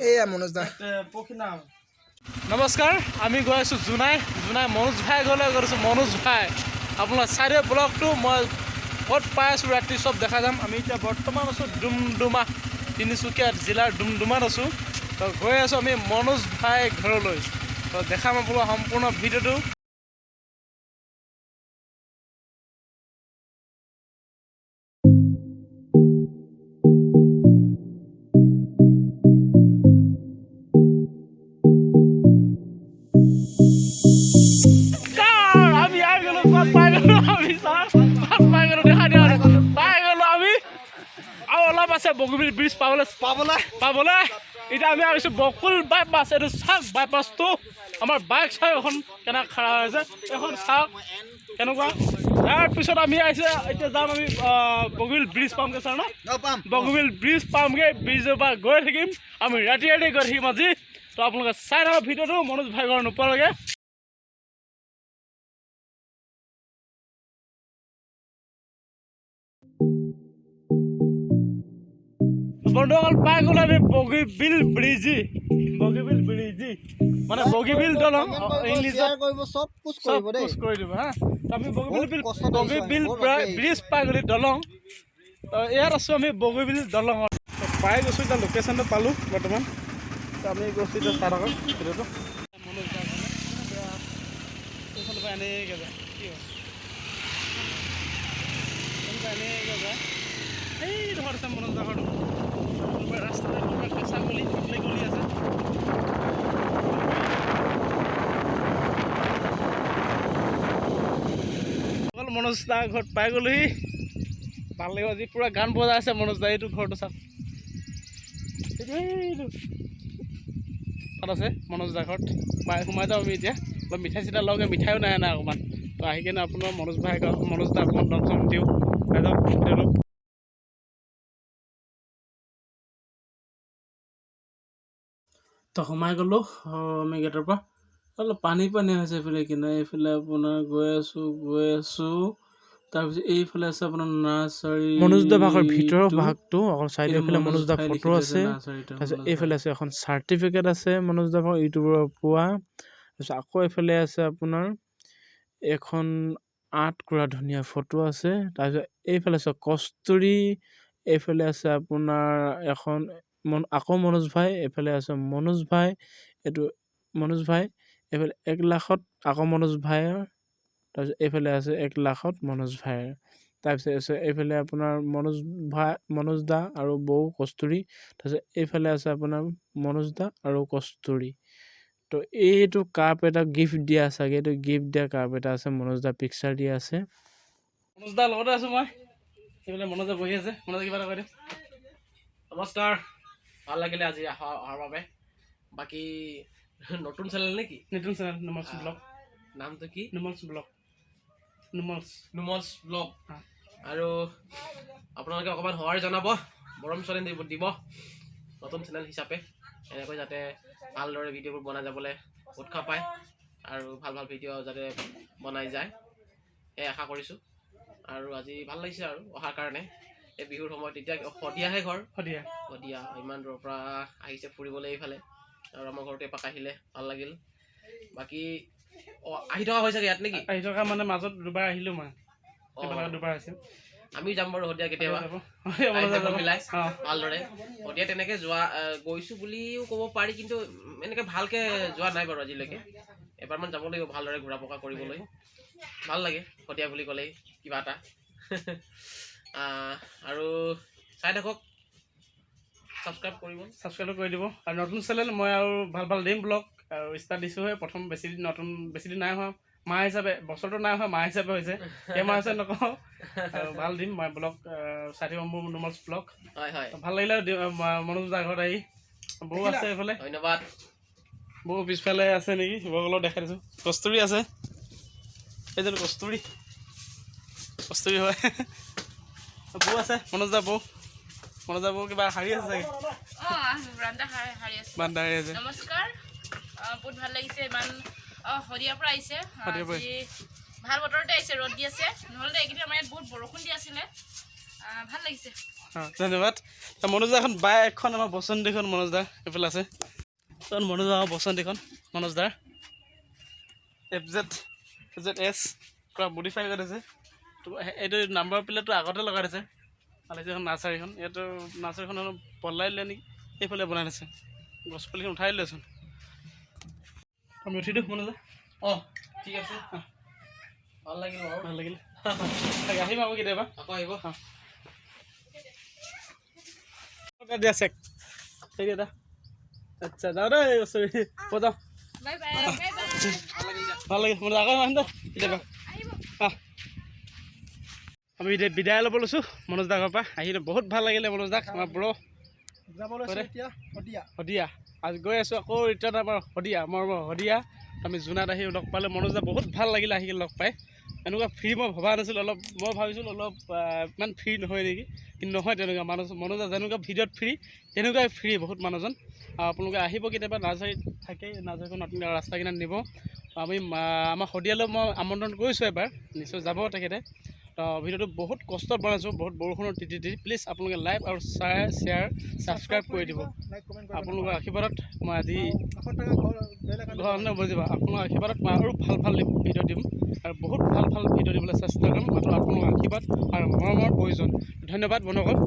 এয়া মনোজ দা। নমস্কাৰ, আমি গৈ আছোঁ জোনাই। জোনাই মনোজ ভাই ঘৰলৈ গৈ আছোঁ। মনোজ ভাই আপোনাৰ চাইডে ব্লগটো মই ক'ত পাই আছোঁ ৰাতি চব দেখা যাম। আমি এতিয়া বৰ্তমান আছোঁ ডুমডুমা, তিনিচুকীয়া জিলাৰ ডুমডুমাত আছোঁ। তো গৈ আছোঁ আমি মনোজ ভাই ঘৰলৈ। তো দেখাম আপোনাৰ সম্পূৰ্ণ ভিডিঅ'টো। ছাৰ, আমি আহি গ'লো, ক'ত পাই গ'লো আমি ছাৰ? ক'ত পাই গ'লো দেখা দিয়া, পাই গ'লো আমি। আৰু অলপ আছে বগীবিল ব্ৰিজ পাবলৈ। পাবলৈ। পাবলৈ। এতিয়া আমি আহিছোঁ বকুল বাইপাছ। এইটো চাওক বাইপাছটো, আমাৰ বাইক চাওক এখন কেনেকুৱা খাৰা হৈ আছে, এইখন চাওক কেনেকুৱা। তাৰপিছত আমি আহিছোঁ, এতিয়া যাম আমি বগীবিল ব্ৰিজ পামগৈ ছাৰ ন? পাম। বগীবিল ব্ৰিজ পামগৈ, ব্ৰিজৰ পৰা গৈ থাকিম আমি, ৰাতি ৰাতি গৈ থাকিম আজি। তো আপোনালোকে চাই থাকক ভিডিঅ'টো, মনোজ ভাই ঘৰ নোপোৱালৈকে। বন্ধুসকল, পাই গ'লো আমি বগীবিল ব্ৰিজ। বগীবিল ব্ৰিজ মানে বগীবিল দলং ইংলিছত। কৰিব, চব কুছ চব কৰিব দেই। কুছ কৰি দিব। হা, তো আমি বগীবিল বহুত কষ্টত আহিছোঁ আমি, বগীবিল বহুত ৰাতি আহিছোঁ। ব্ৰিজ পাই গ'লো, দলং। তো ইয়াত আছোঁ আমি বগীবিল দলঙত। তো পাই গৈছোঁ এতিয়া, লোকেশ্যনটো পালোঁ বৰ্তমান। তো আমি গৈছোঁ এতিয়া, চাই থাকক ভিডিঅ'টো। মনোজ দাৰ ঘৰলৈ। এইফালৰ পৰা এনেকৈ যায়, কি হয়, এইফালৰ পৰা এনেকৈ যায়। সেইডোখৰত আছে মনোজ দাৰ ঘৰটো। ৰাস্তাতে কেঁচা গলি, পাতলি গলি আছে। অকল মনোজ দাৰ ঘৰত পাই গ'লোহি। ভাল লাগিব, আজি পূৰা গান বজাই আছে মনোজ দা। এইটো ঘৰটো চাওক, এইটো তাত আছে মনোজ দাৰ ঘৰত। পাই সোমাই যাওঁ আমি এতিয়া। অলপ মিঠাই চিঠাই লওঁগৈ, মিঠাইও নাই অনা অকণমান। তো আহি কিনে আপোনাৰ মনোজ ভাই, মনোজ দা অকণমান দম চম দিওঁ। পাই যাওক ভিডিঅ'টো। তো সোমাই গ'লোঁ আমি গেটৰ পৰা। অলপ পানী পানী হৈছে এইফালে, কিনে এইফালে আপোনাৰ গৈ আছোঁ, গৈ আছোঁ। তাৰপিছত এইফালে আছে আপোনাৰ নাৰ্চাৰী। মনোজ দা ভাগৰ ভিতৰৰ ভাগটো অকল চাইডৰ এইটো ফালে মনোজ দা ভাই লিখি ফটো থৈছে আছে। নাৰ্চাৰীটো, তাৰপিছত মনোজ এইফালে ভাই। আছে এখন চাৰ্টিফিকেট আছে মনোজ দা ভাগৰ ইউটিউবৰ পোৱা। তাৰপিছত আকৌ এইফালে আছে আপোনাৰ এখন আৰ্ট কৰা ধুনীয়া ফটো আছে। তাৰপিছত এইফালে আছে কস্তুৰী, এইফালে আছে আপোনাৰ এখন আকৌ মনোজ ভাই, এইফালে আছে মনোজ ভাই, এইটো মনোজ ভাই, এইফালে 1 লাখত আকৌ মনোজ ভাইৰ, তাৰপিছত এইফালে আছে 1 লাখত মনোজ ভাইৰ। তাৰপিছত আছে এইফালে আপোনাৰ মনোজ ভাই, মনোজ দা আৰু বৌ কস্তুৰী। তাৰপিছত এইফালে আছে আপোনাৰ মনোজ দা আৰু কস্তুৰী। তো এইটো কাপ এটা গিফ্ট দিয়া চাগে, এইটো গিফ্ট দিয়া কাপ এটা আছে, মনোজ দা পিকচাৰ দিয়া আছে। মনোজ দাৰ লগতে আছোঁ মই। সেইফালে মনোজ দা বহি আছে। মনোজ, কিবা এটা কৈ দিওঁ। নমস্কাৰ, ভাল লাগিলে আজি অহাৰ বাবে। বাকী নতুন চেনেল নেকি? নতুন চেনেল, নুমলছ ব্লগ। নামটো কি? নুমলছ ব্লগ, নুমলছ। নুমলছ ব্লগ। হা। আৰু আপোনালোকে অকণমান সঁহাৰি জনাব, মৰম চেনেল দিব দিব নতুন চেনেল হিচাপে এনেকৈ যাতে ভালদৰে ভিডিঅ'বোৰ বনাই যাবলৈ উৎসাহ পায় আৰু ভাল ভাল ভিডিঅ' যাতে বনাই যায়, সেয়াই আশা কৰিছোঁ। আৰু আজি ভাল লাগিছে আৰু অহাৰ কাৰণে এই বিহুৰ সময়ত। এতিয়া শদিয়াহে ঘৰ? শদিয়া। শদিয়া, ইমান দূৰৰ পৰা আহিছে ফুৰিবলৈ এইফালে আৰু আমাৰ ঘৰতে এপাক আহিলে, ভাল লাগিল। বাকী অঁ, আহি থকা হৈ চাগে ইয়াত নেকি? আহি থকা মানে মাজত দুবাৰ আহিলোঁ মই। এইফালে দুবাৰ আহিছোঁ। আমিও যাম বাৰু শদিয়া কেতিয়াবা। যাব। টাইম চাইম মিলাই। অঁ। ভালদৰে শদিয়া তেনেকে যোৱা গৈছো বুলিও ক'ব পাৰি, কিন্তু এনেকে ভালকে যোৱা নাই বাৰু আজিলৈকে। এবাৰমান যাব লাগিব ভালদৰে ঘূৰা পকা কৰিবলৈ। ভাল লাগে শদিয়া বুলি ক'লেই কিবা এটা। আৰু চাই থাকক, ছাবস্ক্ৰাইব কৰিব। ছাবস্ক্ৰাইব কৰি দিব। আৰু নতুন চেনেল মই, আৰু ভাল ভাল দিম ব্লগ। আৰু ষ্টাৰ্ট দিছোঁহে প্ৰথম, বেছি দিন নতুন, বেছি দিন নাই হোৱা, মাহ হিচাপে বছৰটো নাই হোৱা, মাহ হিচাপে হৈছে, কেইমাহ হৈছে নকওঁ। আৰু ভাল দিম মই ব্লগ, চাই থাকিব মোৰ নুমলছ ব্লগ। হয় হয় ভাল লাগিলে মনোজ দাৰ ঘৰত আহি। বৌ আছে এইফালে। ধন্যবাদ। বৌ পিছফালে আছে নেকি? বৌক অলপ দেখাই দিছোঁ। কস্তুৰী আছে, এইজন কস্তুৰী, কস্তুৰী হয়। বৌ আছে, মনোজ দা বৌ। মনোজ দা বৌ কিবা শাৰী আছে চাগে। অঁ, বাৰান্দা সাৰি আছোঁ। বান্দা শাৰী আছে। নমস্কাৰ, বহুত ভাল লাগিছে ইমান। শদিয়াৰ পৰা আহিছে। শদিয়াৰ পৰা। আজি ভাল বতৰতে আহিছে, ৰ'দ দি আছে, নহ'লে এইকেইদিন আমাৰ ইয়াত বহুত বৰষুণ দি আছিলে। ভাল লাগিছে। অঁ, ধন্যবাদ। ত মনোজ দা এখন বাইকখন, আমাৰ বসন্তীখন, মনোজ দা এইফালে আছে। ত মনোজ দা, আমাৰ বসন্তীখন, মনোজ দাৰ এফ জেড এছ পূৰা মডিফাই কৰি থৈছে। তো এইটো নাম্বাৰ প্লেটটো আগতে লগাই থৈছে। ভাল হৈছে এখন নাৰ্চাৰীখন। ইয়াতো নাৰ্চাৰীখন অলপ বদলাই দিলে নেকি? এইফালে বনাই থৈছে, গছ পুলিখন উঠাই দিলেচোন। আমি উঠি দিওঁ, মনোজ দা। অঁ, ঠিক আছে, ভাল লাগিল বাৰু। ভাল লাগিল। তাকে, আহিম আকৌ কেতিয়াবা। আকৌ আহিব। দিয়া, চেক ঠিক এটা। আচ্ছা, যাওঁ দেই, চৰি, যাওঁ। Bye bye, bye bye. ভাল লাগিল দিয়া। ভাল লাগিল। মনোজ, আকৌ আহিম দে কেতিয়াবা। আহিব। আহ। আমি এতিয়া বিদায় ল'ব লৈছোঁ মনোজ দাৰ ঘৰৰ পৰা। আহিলে বহুত ভাল লাগিলে মনোজ দাক, আমাৰ ব্ৰ। যাব লৈছোঁ এতিয়া শদিয়া। শদিয়া আজি গৈ আছোঁ। আকৌ ৰিটাৰ্ণ আমাৰ শদিয়া, আমাৰ শদিয়া। আমি জোনাত আহি লগ পালোঁ মনোজ দা। বহুত ভাল লাগিলে আহি লগ পাই। এনেকুৱা ফ্ৰী মই ভবা নাছিলোঁ। অলপ মই ভাবিছিলোঁ অলপ ইমান ফ্ৰী নহয় নেকি, কিন্তু নহয় তেনেকুৱা। মানুহ মনোজ দা যেনেকুৱা ভিডিঅ'ত ফ্ৰী, তেনেকুৱাই ফ্ৰী বহুত মানুহজন। আৰু আপোনালোকে আহিব কেতিয়াবা, নাৰ্চাৰীত থাকেই। নাৰ্চাৰীখন নতুন ৰাস্তা কিনাৰত নিব। আমি আমাৰ শদিয়ালৈ মই আমন্ত্ৰণ কৰিছোঁ এবাৰ, নিশ্চয় যাব তেখেতে। তো ভিডিঅ'টো বহুত কষ্টত বনাইছোঁ, বহুত বৰষুণত তিতি তিতি। প্লিজ আপোনালোকে লাইক আৰু শ্বেয়াৰ, ছাবস্ক্ৰাইব কৰি দিব। Like, comment. আপোনালোকৰ আশীৰ্বাদত মই আজি কাষত থকা ঘৰ বেলেগ। ঘৰ বুজিব, আপোনাৰ আশীৰ্বাদত মই আৰু ভাল ভাল ভিডিঅ' দিম আৰু বহুত ভাল ভাল ভিডিঅ' দিবলৈ চেষ্টা কৰিম। মাত্ৰ আপোনালোকৰ আশীৰ্বাদ আৰু মৰমৰ প্ৰয়োজন। ধন্যবাদ বন্ধুসকল।